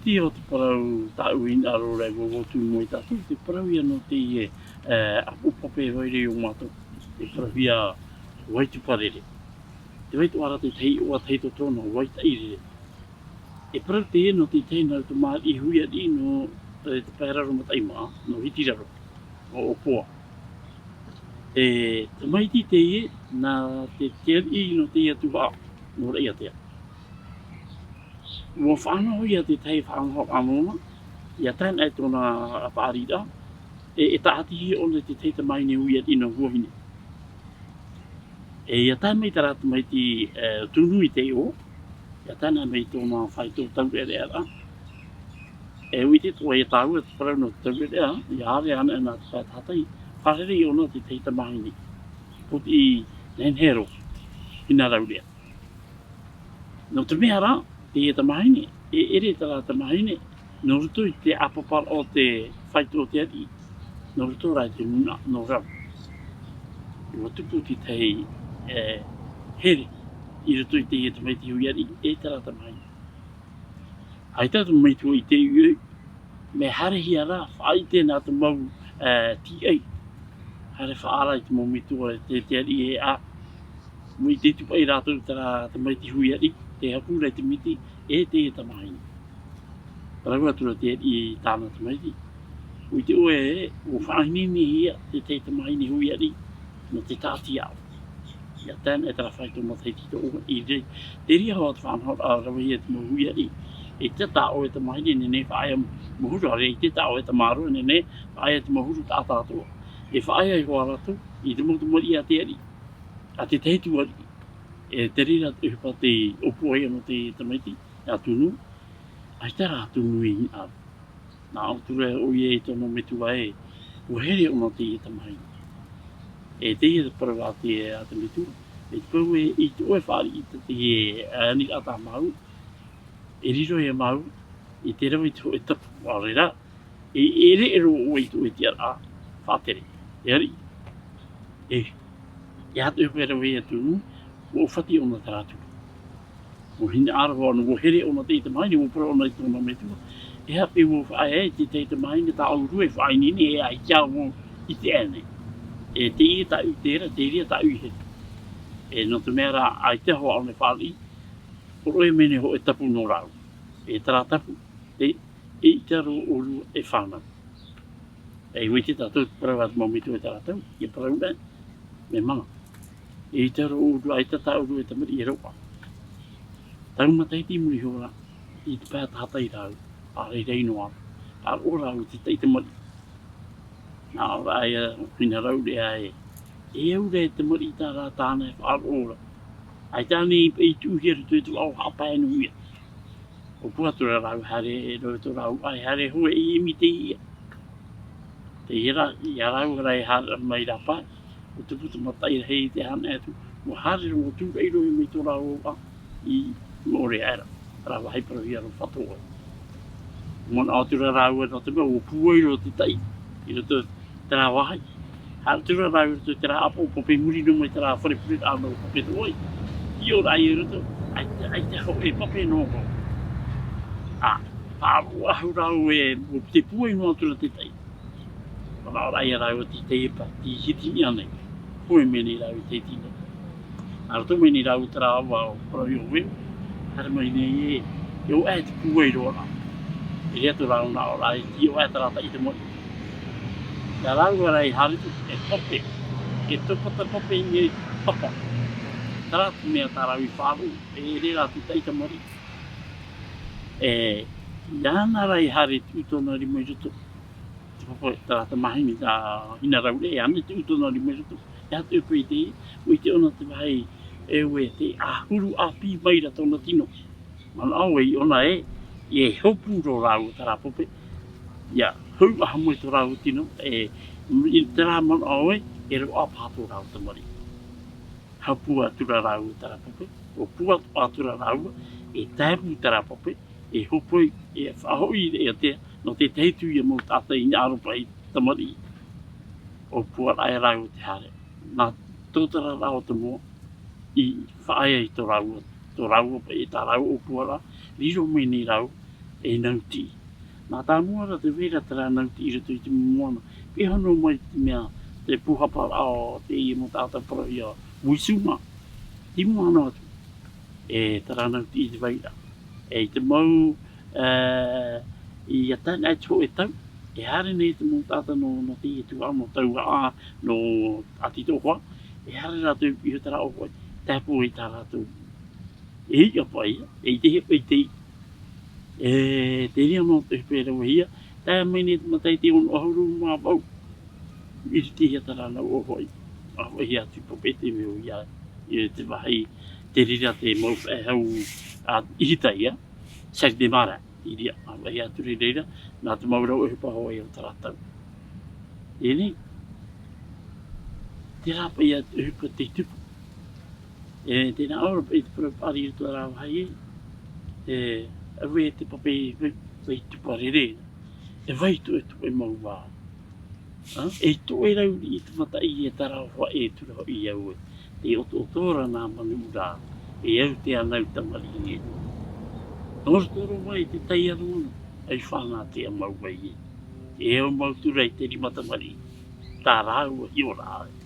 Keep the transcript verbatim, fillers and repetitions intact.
Ia o te parau tāʻu i hinaʻaro ra e ʻua ʻoatu mai tātou, te parau ia nō teie, e, ʻāpoʻo pape e vai ra iō mātou. Te parau ia Waituparere. Tē vai atoʻa ra te tahi iʻoa tahito tōna, Waitaʻirere. E parau teie nō te tahi nā te tamariʻi huiariʻi nō, e, te pae raro mataʻi maʻa, nō Hitiraro, nō ʻŌpoa. E tamaiti teie, nā te, te ariʻi nō teie tuhaʻa, nō Raʻiātea. ʻUa faʻanaho ia te tahi faʻanahoraʻa nōna, ʻia tae noa i tōna paʻariraʻa, e, e tāʻatihia ʻōna i te tahi tamahine huiariʻi nō Huahine. E ʻia tae mai terā tamaiti, e, Tunu i te iʻoa, ʻia tae noa mai tōna fāito taureʻareʻa. E ʻua ʻite atoʻa ia tāua te parau nō te taureʻareʻa, ʻia haere anaʻe nā te pae tahatai, fārerei ʻōna i te tahi tamahine. Pōtiʻi nehenehe roa, hinaraureʻa. Nō te mea rā, teie tamahine, e ʻere terā tamahine, nō roto i te ʻāpapa o te fāito o te ariʻi, nō roto rā i te nūnaʻa, nō Rau. ʻUa tupu te tahi, e, here, i roto i teie tamaiti huiariʻi, e terā tamahine. ʻAita te mau metua i te uiui, mea haerehia rā, faʻaʻite nā te mau, e, tīaʻi. Haere faʻaara i te mau metua te, te ariʻi e ʻā. Mai te tupu ai rātou terā tamaiti huiariʻi, tē hapū ra i te miti, e teie tamahine. Parau atu ra te ariʻi i tāna tamaiti. ʻUa ʻite ʻoe ē, ʻua faʻaineinehia te tahi tamahine huiariʻi, nō te tāʻati aʻo. ʻIa tae noa terā fāito matahiti tō ʻoe, i reira, te reira hoʻi te faʻanahoraʻa ravehia te mau huiariʻi. ʻEita tā ʻoe tamahine, nehenehe faʻaea mau huru, ʻaore ʻeita tā ʻoe tamaroa, nehenehe faʻaea te mau huru taʻata atoʻa. E faʻaea iho ā rātou, i te mau tamariʻi a te ariʻi, a te tahi tuariʻi. E te reira te ʻohipa tei ʻōpua ai ana te tamaiti, a Tunu, ʻaita rā Tunu i hinaʻaro. Nā ʻō atu ra ʻoia i tōna metua ē, ʻua here ʻōna i teie tamahine. E teie te parau a te, a te metua, e te parau ē, i tō ʻoe fāriʻi i te, e, aniraʻa tā māua, e riro ia māua, i te rave i te hōʻē tapu, ʻaore rā, e, e ʻere roa ʻoe i tō ʻoe tiʻaraʻa faʻatere. E ariʻi, e, e aha te ʻohipa e rave ai a Tunu, ʻua ʻōfati ʻōna terā tupu. ʻUa hinaʻaro ana, ʻua here ʻōna i teie tamahine, ʻua parau ʻōna i tōna metua. E aha pē ʻua faʻaea i te tahi tamahine tāʻu rua e faʻaineine, e ʻaita vau i ʻite ānei. E teie tāʻu i ʻite ra, te reira tāʻu i here. E nō te mea rā, ʻaita hoʻi ʻōna e fāriʻi, ʻo ʻoe mea nei hōʻē tapu nō rāua. E terā tapu, e, eʻita roa ʻōrua e fānau. E ʻua ʻite tātou te parau a te mau metua i terā tau, ʻia parau nei, mea mana. ʻEita roa ʻōrua, ʻaita tāʻu rua e tamariʻi e roaʻa. Tau matahiti i muri iho ra, i te pae tahatai rāua, ʻaore rā i noa, faʻaroʻo rāua i te taʻi tamariʻi. Nā ʻō ra ia, hinaraureʻa ē, e au ra e tamariʻi terā tāna e faʻaroʻo ra. ʻAita ānei i tuʻuhia i roto i te vaʻa haʻapae nō ia. ʻŌpua atu ra rāua e haere, e rave tō rāua vaʻa, e haere hōʻē ʻimi i te iʻa. Teie rā, ia rāua rā e haere mai rāpae, ʻua tupu te mataʻi rahi i te hānere atu, ʻua haere roa, ʻua tūraʻi roa mai tō rāua vaʻa i Moʻorea ra, terā vāhi parauhia ra Fatoʻoe. Manaʻo atu ra rāua nō te mea, ʻua pūai roa te taʻi, i roto terā vāhi. Haere atu ra rāua i roto i terā ʻāpoʻo pape i muri noa mai terā fare pureraʻa nō Papetōʻai. I ʻō ra ia i roto, ʻaita, ʻaita hōʻē pape nō roa. Ā, faʻaroʻo ahu rāua ē, ʻua te pūai noa atu ra te taʻi. Manaʻo ra ia rāua tei teie pae, tei hiti ānei. Hōʻē mea nei rāua i te hiti nei. Nā roto mai nei rāua terā ʻāvaʻe o Parau i ʻō veu, haere mai nei ē, e ʻō aʻe te pūai roa ra. E riro atu rāua nā ʻō ra, e tei ʻō aʻe terā taʻi tamariʻi. Ia rāua rā i haere atu, e pape, e topa te pape i nei papa. Terā te mea tā rāua i faʻaroʻo, e ʻere rā te taʻi tamariʻi. E, ia ana rā i haere atu i tōna rima i roto. Te papa, terā tamahine, tā Hinaraureʻa, e ana te ʻū tōna rima i roto. E aha te ʻohipa i teie, ʻua ʻite ʻōna te vāhi, e ʻua, tē ʻahuru ʻāpī mai ra tōna tino. Manaʻo ē, i ʻōna ē, e hopu roa rāua terā pape, ʻia hau ʻaha mai tō rāua tino, e, i terā manaʻo ē, e roaʻa paha tō rāua tamariʻi. Hopu atu ra rāua terā pape, ʻōpua atu ra rāua, e tae pū terā pape, e hopoi, e faʻahoʻi i Raʻiātea, nō te tahi atu ia mau taʻata i hinaʻaro paʻi tamariʻi. ʻŌpua ra rāua te haere. Nā tō terā rā o te moa, i faʻaea i tō rāua, tō rāua paʻi, tā rāua ʻōpua ra, riro mai nei rāua, e nau tiʻi. Nā tāmua rā te vai ra terā nau tiʻi i roto i te moana. Pēhea noa mai te mea, te pūhapa raʻa o teie mau taʻata parauhia, Wisuma. Te moana atu. E terā nau tiʻi i te vai ra. E i te mau, e, i a tāna e te hōʻē tau. E haere nei te mau taʻata nō, nō teie tuhaʻa, nō Tauaʻa, nō Ātitoʻohoa. E haere rātou i piʻi iho terā ʻōfaʻi. Tāpū i tā rātou. E iʻa paʻi, e ʻite hia paʻi te iʻa. E, terā noa te ʻohipa e ravehia, tae mai nei te matahiti ono ʻahuru mā vaʻu. I te hia terā nau ʻōfaʻi. ʻĀfaʻi atu pape te mea ia, i te vāhi, te reira te mau faʻehau, a, ʻihitai ia, Sari te Mara, i reira, ʻāfaʻi atu i reira, nā te mau rau ʻohipa hoʻi o terā tau. E nei, terā paʻi ia te ʻohipa tei tupu. E, tēnā ʻō ra paʻi te parau paʻari i roto i terā vāhi, e, ʻaore te pape vai, vai tupu rere, e vai toʻetoʻe mau vā. A, e toʻe rau riʻi te mataʻi e terā ʻōfaʻi e tura hoʻi au e. Tē ʻotoʻoto ra nā manu ra, e au te anau tamariʻi e. Nō roto roa mai te tai a te manu, ʻaita e fānaʻo te mau vai e. E au mau tura i te rima tamariʻi, tā rāua hiʻoraʻa e.